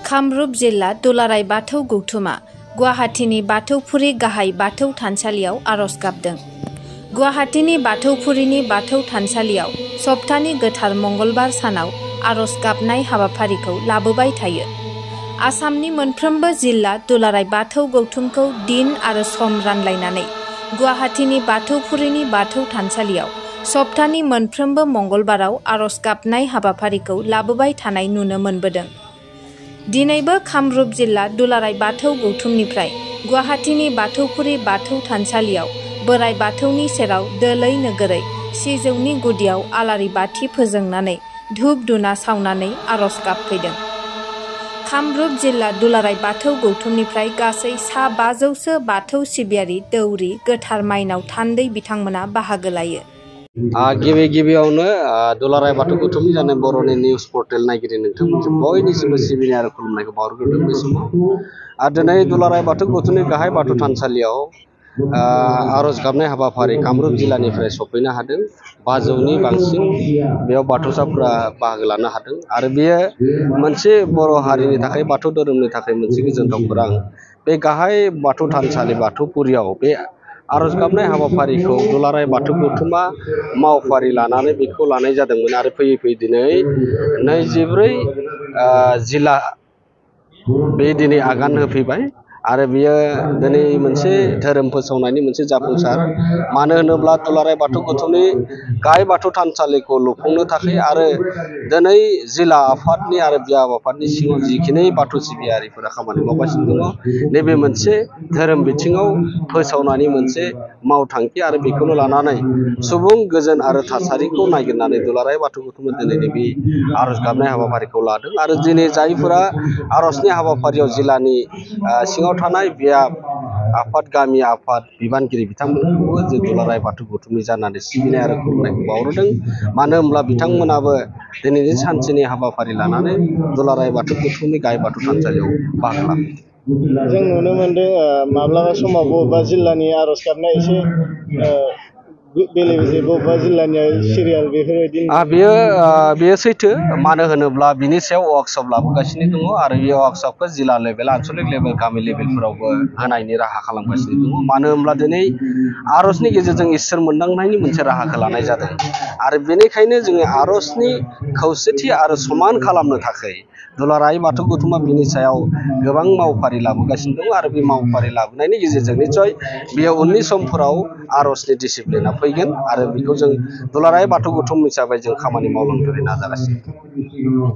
कामरुप जिल्ला दुलाराय बाथौ गौथुमा गुवाहाटीनि बाथौफुरि गाहाय बाथौ थानसालियाव आरज गाबदों। गुवाहाटीनि बाथौफुरिनि बाथौ थानसालियाव सप्तानि गोथार मंगलबार सानाव आरज गाबनाय हाबाफारिखौ लाबोबाय थायो। आसामनि मोनफ्रोमबो जिल्ला दुलाराय बाथौ गौथुमखौ दिन आरो सम रानलायनानै गुवाहाटीनि बाथौफुरिनि बाथौ थानसालियाव सप्तानि मोनफ्रोमबो मंगलबाराव आरज गाबनाय हाबाफारिखौ लाबोबाय थानाय नुनो मोनबोदों। दिनैबो कामरुप जिल्ला दुलाराय बाथौ गौथुमनिफ्राय गुवाहाटीनि बाथौफुरि बाथौ थानसालियाव बोराइ बाथौनि सेराव दोलै नोगोरै सिजौनि गुदियाव आलारि बाथि फोजोंनानै धुप धुना सावनानै आरज गाबफैदों। कामरुप जिल्ला दुलाराय बाथौ गौथुमनिफ्राय गासै सा 500सो बाथौ सिबियारि दौरि गोथार माइनाव थान्दै बिथांमोना बाहागो लायो। गिबियावनो दुलाराय बाथौ गौथुमनि जानाय बर'नि निउस पर्टेल नायगिरि नोंथांमोनजों बयनिसिमबो सिबिनाय आरो खुलुमनायखौ बावहरग्रोदों। बे समाव दिनै दुलाराय बाथौ गौथुमनि गाहाय बाथौ थानसालियाव आरज गाबनाय हाबाफारि कामरुप जिल्लानिफ्राय सफैनो हादों। 500नि बांसिन बेयाव बाथौसाफोरा बाहागो लानो हादों आरो बेयो मोनसे बर' हारिनि थाखाय बाथौ धोरोमनि थाखाय मोनसे गोजोनथाव खौरां। बे गाहाय बाथौ थानसालि बाथौफुरियाव बे आरज गाबनाय हाबाफारिखौ दुलाराय बाथौ गौथुमा मावफारि लानानै बेखौ लानाय जादोंमोन आरो फैयै दिनै 24 जिल्ला बे दिनै आगान होफैबाय आरो बियो दिनै मोनसे धोरोम फोसावनायनि मोनसे जाफुंसार। मानो होनोब्ला दुलाराय बाथौ गौथुमनि गाहाय बाथौ थानसालिखौ लुफुंनो थाखाय आरो दिनै जिल्ला आफादनि आरो बियाब आफादनि सिङाव जिखिनि बाथौ सिबियारिफोरा खामानि मावगासिनो दङ, नैबे मोनसे धोरोम बिथिङाव फोसावनायनि मोनसे मावथांखि आरो बेखौनो लानानै सुबुं गोजोन आरो थासारिखौ नागिरनानै दुलाराय बाथौ गौथुमा दिनैनि बे आरज गाबनाय हाबाफारिखौ लादों आरो दिनै जायफोरा आरजनि हाबाफारियाव जिल्लानि सिङाव थानाय बियाब आफाद गामि आफाद बिबानगिरि बिथांमोनखौबो जों दुलाराय बाथौ गौथुमनि जानानै सिबिनाय आरो खुलुमनायखौ बावहरदों। मानो होनब्ला बिथांमोनाबो दिनैनि सानसेनि हाबाफारि लानानै दुलाराय बाथौ गौथुमनि गाहाय बाथौ थानसालियाव बाहागो लाफैदों। जों नुनो मोनदों माब्लाबा समाव बबेबा जिल्लानि आरज गाबनाय एसे बेले-बेजे, बबेबा जिल्लानिया सिरियाल बेफोरबायदि बेयो सैथो। मानो होनोब्ला बिनि सायाव वार्कशप लाबोगासिनो दङ आरो बे वार्कशपखौ जिल्ला लेभेल, आनसलिक लेभेल, गामि लेभेलफोरावबो होनायनि राहा खालामगासिनो दङ। मानो होनब्ला दिनै आरजनि गेजेरजों इसोर मोनदांनायनि मोनसे राहाखौ लानाय जादों आरो बेनिखायनो जोङो आरजनि खौसेथि आरो समान खालामनो थाखाय दुलाराय बाथौ गौथुमा बिनि सायाव गोबां मावफारि लाबोगासिनो दङ आरो बे मावफारि लाबोनायनि गेजेरजों निस्सय बेयो उननि समफोराव आरजनि डिसिप्लिना फैगोन आरो बेखौ जों दुलाराय बाथौ गौथुम हिसाबै जों खामानि मावलांनो नाजागासिनो।